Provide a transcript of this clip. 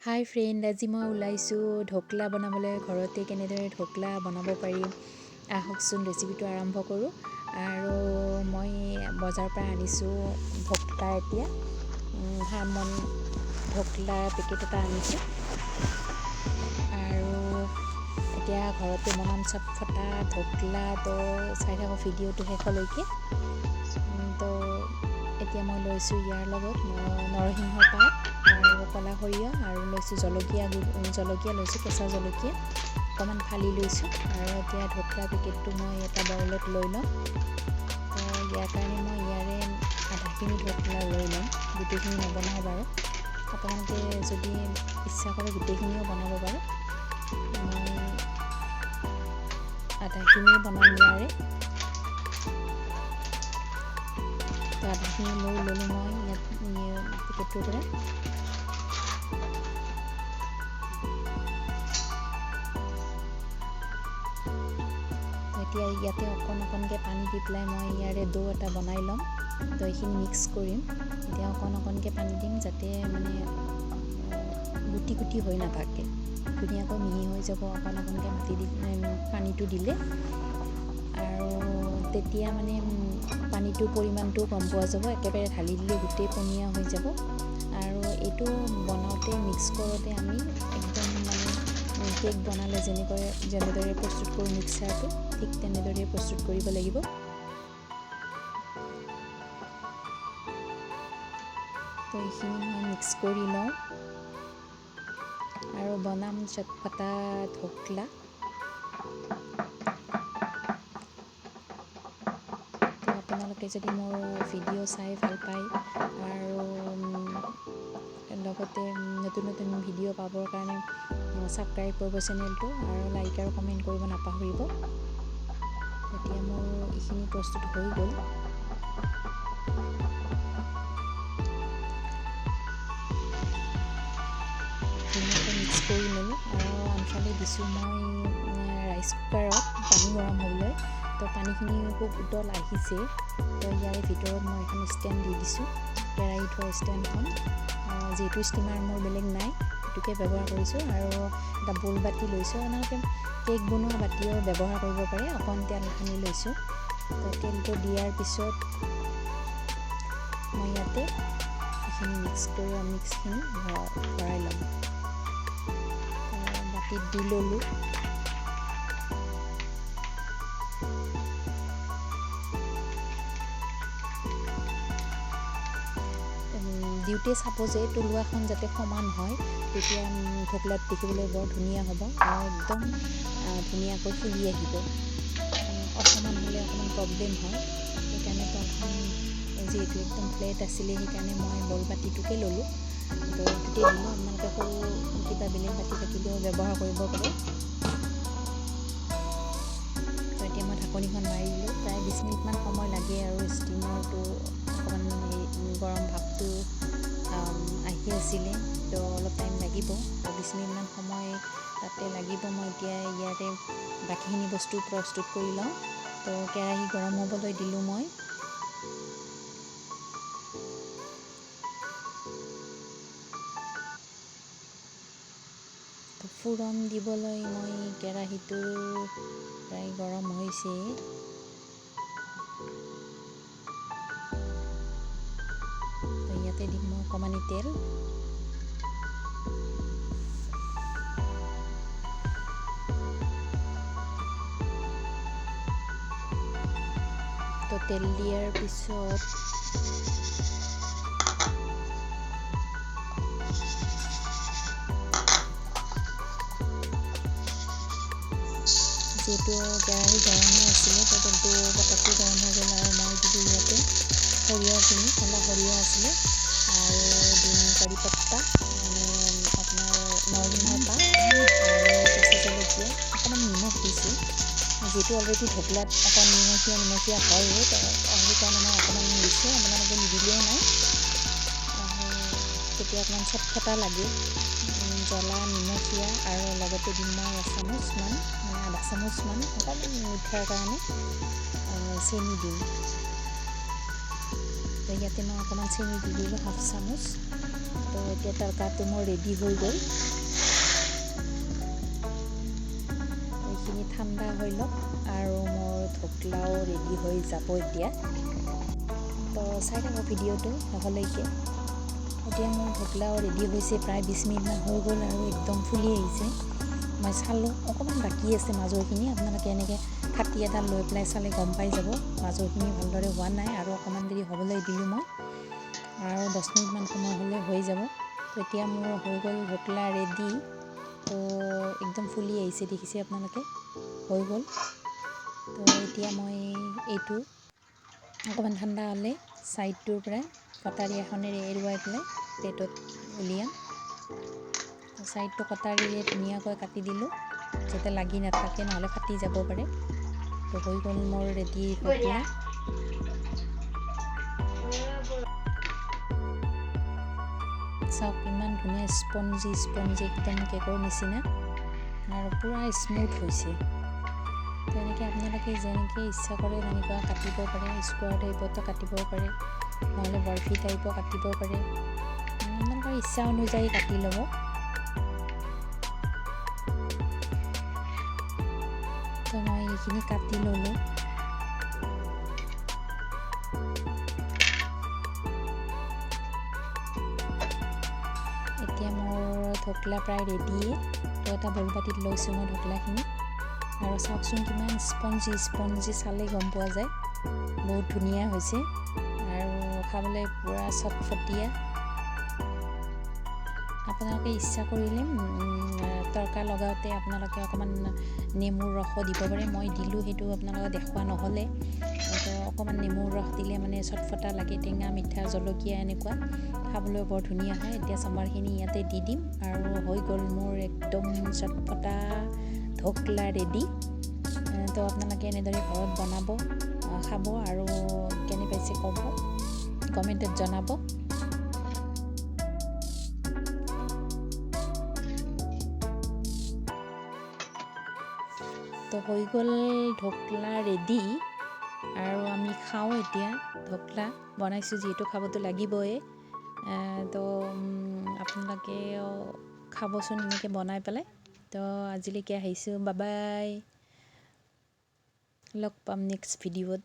হাই friend, আজি মই ওলাইছোঁ ঢোকলা বনাবলৈ। ঘৰতে কেনেদৰে ঢোকলা বনাব পাৰি আহকচোন ৰেচিপিটো আৰম্ভ কৰোঁ। আৰু মই বজাৰৰ পৰা আনিছোঁ ঢোকলা। এতিয়া মন ঢোকলা পেকেট এটা আনিছোঁ আৰু এতিয়া ঘৰতে বনাম চটফটা ঢোকলা। তো চাই থাকক ভিডিঅ'টো শেষলৈকে। তো এতিয়া মই লৈছোঁ ইয়াৰ লগত নৰসিংহ পাত আৰু ক'লা সৰিয়হ আৰু লৈছোঁ জলকীয়া, জলকীয়া লৈছোঁ, কেঁচা জলকীয়া অকণমান ফালি লৈছোঁ। আৰু এতিয়া ঢোকলা পেকেটটো মই এটা বাউলত লৈ ল'ম। তো ইয়াৰ কাৰণে মই ইয়াৰে আধাখিনি ঢোকলা লৈ ল'ম, গোটেইখিনি নবনাওঁ বাৰু। আপোনালোকে যদি ইচ্ছা কৰে গোটেইখিনিও বনাব পাৰে। মই আধাখিনিয়ে বনাম ইয়াৰে। তো আধাখিনি লৈ ল'লোঁ মই ইয়াত পেকেটটোৰ পৰা। এতিয়া ইয়াতে অকণ অকণকৈ পানী দি পেলাই মই ইয়াৰে দৌ এটা বনাই ল'ম। তো এইখিনি মিক্স কৰিম। এতিয়া অকণ অকণকৈ পানী দিম যাতে মানে গুটি গুটি হৈ নাথাকে, ধুনীয়াকৈ মিহি হৈ যাব অকণ অকণকৈ মাটি দি পানীটো দিলে। আৰু তেতিয়া মানে পানীটোৰ পৰিমাণটোও গম পোৱা যাব। একেবাৰে ঢালি দিলে গোটেই পনীয়া হৈ যাব। আৰু এইটো বনাওঁতে মিক্স কৰোঁতে আমি একদম মানে কেক বনালে যেনেকৈ যেনেদৰে প্ৰস্তুত কৰোঁ মিক্সাৰটো, ঠিক তেনেদৰে প্ৰস্তুত কৰিব লাগিব। তো এইখিনি মই মিক্স কৰি লওঁ আৰু বনাম চটফটা ঢোকলা। তো আপোনালোকে যদি মোৰ ভিডিঅ' চাই ভাল পায় আৰু লগতে নতুন নতুন ভিডিঅ' পাবৰ কাৰণে ছাবস্ক্ৰাইব কৰিব চেনেলটো আৰু লাইক আৰু কমেণ্ট কৰিব নাপাহৰিব। এতিয়া মোৰ এইখিনি প্ৰস্তুত হৈ গ'ল। ধুনীয়াকৈ মিক্স কৰি ল'লোঁ। আৰু আনফালে দিছোঁ মই ৰাইচ কুকাৰত পানী গৰম হ'বলৈ। তো পানীখিনি খুব উতল আহিছে। তো ইয়াৰে ভিতৰত মই এখন ষ্টেণ্ড দি দিছোঁ, কেৰাহী থোৱা ষ্টেণ্ডখন। যিহেতু ষ্টিমাৰ মোৰ বেলেগ নাই, সেইটোকে ব্যৱহাৰ কৰিছোঁ। আৰু এটা ব'ল বাতি লৈছোঁ, আপোনালোকে কেক বনোৱা বাতিও ব্যৱহাৰ কৰিব পাৰে। অকণ তেল সানি লৈছোঁ। তো তেলটো দিয়াৰ পিছত মই ইয়াতে এইখিনি মিক্স কৰি মিক্সখিনি ভৰাই ল'ম। বাতিত দি ল'লোঁ। দিওঁতে চাব যে তলুৱাখন যাতে সমান হয়, তেতিয়া ঢোকলাত দেখিবলৈ বৰ ধুনীয়া হ'ব আৰু একদম ধুনীয়াকৈ ফুলি আহিব। অসমান হ'লে অকণমান প্ৰব্লেম হয়, সেইকাৰণে তলখন যিহেতু একদম ফ্লেট আছিলে সেইকাৰণে মই বল বাতিটোকে ল'লোঁ। তো এইটোতে দিলোঁ। আপোনালোকে সৰু কিবা বেলেগ বাতি থাকিলেও ব্যৱহাৰ কৰিব পাৰে। তো এতিয়া মই ঢাকনিখন মাৰি দিলোঁ। প্ৰায় 20 মিনিটমান সময় লাগে আৰু ষ্টিমাৰটো অকণমান গৰম ভাৱটো আহি আছিলে, তো অলপ টাইম লাগিব। তো 20 মিনিটমান সময় তাতে লাগিব। মই এতিয়া ইয়াৰে বাকীখিনি বস্তু প্ৰস্তুত কৰি লওঁ। তো কেৰাহী গৰম হ'বলৈ দিলোঁ মই। তো ফোৰণ দিবলৈ মই কেৰাহীটো প্ৰায় গৰম হৈছে। তো ইয়াতে দিম মই অকণমানি তেল। তো তেল দিয়াৰ পিছত যিহেতু কেৰাহী গৰম হৈ আছিলে, তো তেলটো পটককৈ গৰম হৈ গ'ল। আৰু মই দিলোঁ ইয়াতে সৰিয়হখিনি, ক'লা সৰিয়হ আছিলে, আৰু দিম কাৰি পাত্তা, মানে আপোনাৰ নৰসিংহ পাত আৰু কেঁচা জলকীয়া, অকণমান নিমখ দিছোঁ। যিহেতু অলৰেডি ঢোকলাত অকণ নিমখীয়া নিমখীয়া হয়, সেইকাৰণে মই অকণমান দিছোঁ। আপোনালোকে নিদিলেও নাই। তেতিয়া অকণমান চটফটা লাগে, জ্বলা নিমখীয়া। আৰু লগতে দিম মই এচামুচমান, মানে আধা চামুচমান অকণমান মিঠাৰ কাৰণে চেনি দিম। তো ইয়াতে মই অকণমান চেনি দি দিলোঁ, হাফ চামুচ। তো এতিয়া তৰকাটো মোৰ ৰেডি হৈ গ'ল। এইখিনি ঠাণ্ডা হৈ লওক আৰু মোৰ ঢোকলাও ৰেডি হৈ যাব এতিয়া। তো চাই থাকক ভিডিঅ'টো শেষলৈকে। এতিয়া মোৰ ঢোকলাও ৰেডি হৈছে, প্ৰায় 20 মিনিটমান হৈ গ'ল আৰু একদম ফুলি আহিছে। মই চালোঁ অকণমান বাকী আছে মাজৰখিনি, আপোনালোকে এনেকৈ খাটি এডাল লৈ পেলাই চালে গম পাই যাব মাজৰখিনি ভালদৰে হোৱা নাই, আৰু অকণমান দেৰি হ'বলৈ দিলোঁ মই, আৰু 10 মিনিটমান সময় হ'লে হৈ যাব। তো এতিয়া মোৰ হৈ গ'ল ঢোকলা ৰেডি। তো একদম ফুলি আহিছে, দেখিছে আপোনালোকে, হৈ গ'ল। তো এতিয়া মই এইটো অকণমান ঠাণ্ডা হ'লে ছাইডটোৰ পৰা কটাৰী এখনেৰে এৰুৱাই পেলাই প্লেটত উলিয়াম। ছাইডটো কটাৰীৰে ধুনীয়াকৈ কাটি দিলোঁ যাতে লাগি নাথাকে, নহ'লে ফাটি যাব পাৰে। তো হৈ গ'ল মোৰ ৰেডি ঢোকলা। চাওক ইমান ধুনীয়া স্পঞ্জি স্পঞ্জি একদম কেকৰ নিচিনা আৰু পূৰা স্মুথ হৈছে। তেনেকৈ আপোনালোকে যেনেকৈ ইচ্ছা কৰে তেনেকুৱা কাটিব পাৰে, স্কুৱাৰ টাইপতো কাটিব পাৰে, নহ'লে বৰফি টাইপো কাটিব পাৰে, আপোনালোকৰ ইচ্ছা অনুযায়ী কাটি ল'ব। তো মই এইখিনি কাটি ল'লোঁ। এতিয়া মোৰ ঢোকলা প্ৰায় ৰেডিয়ে। তো এটা বৰবাটিত লৈছোঁ মই ঢোকলাখিনি, আৰু চাওকচোন কিমান স্পঞ্জি স্পঞ্জি, চালেই গম পোৱা যায় বহুত ধুনীয়া হৈছে আৰু খাবলৈ পূৰা চটফটীয়া। আপোনালোকে ইচ্ছা কৰিলে তৰকা লগাওঁতে আপোনালোকে অকণমান নেমুৰ ৰসো দিব পাৰে, মই দিলোঁ সেইটো আপোনালোকে দেখুওৱা নহ'লে। তো অকণমান নেমুৰ ৰস দিলে মানে চটফটা লাগে, টেঙা মিঠা জলকীয়া এনেকুৱা খাবলৈ বৰ ধুনীয়া হয়। এতিয়া চাম্বাৰখিনি ইয়াতে দি দিম আৰু হৈ গ'ল মোৰ একদম চটফটা ঢোকলা ৰেডি। তো আপোনালোকে এনেদৰে ঘৰত বনাব, খাব আৰু কেনে পাইছে ক'ব, কমেণ্টত জনাব। তো হৈ গ'ল ঢোকলা ৰেডি আৰু আমি খাওঁ এতিয়া। ঢোকলা বনাইছোঁ যিহেতু খাবতো লাগিবই। তো আপোনালোকে খাবচোন এনেকৈ বনাই পেলাই। তো আজিলৈকে আহিছোঁ, বাই বাই, লগ পাম নেক্সট ভিডিঅ'ত।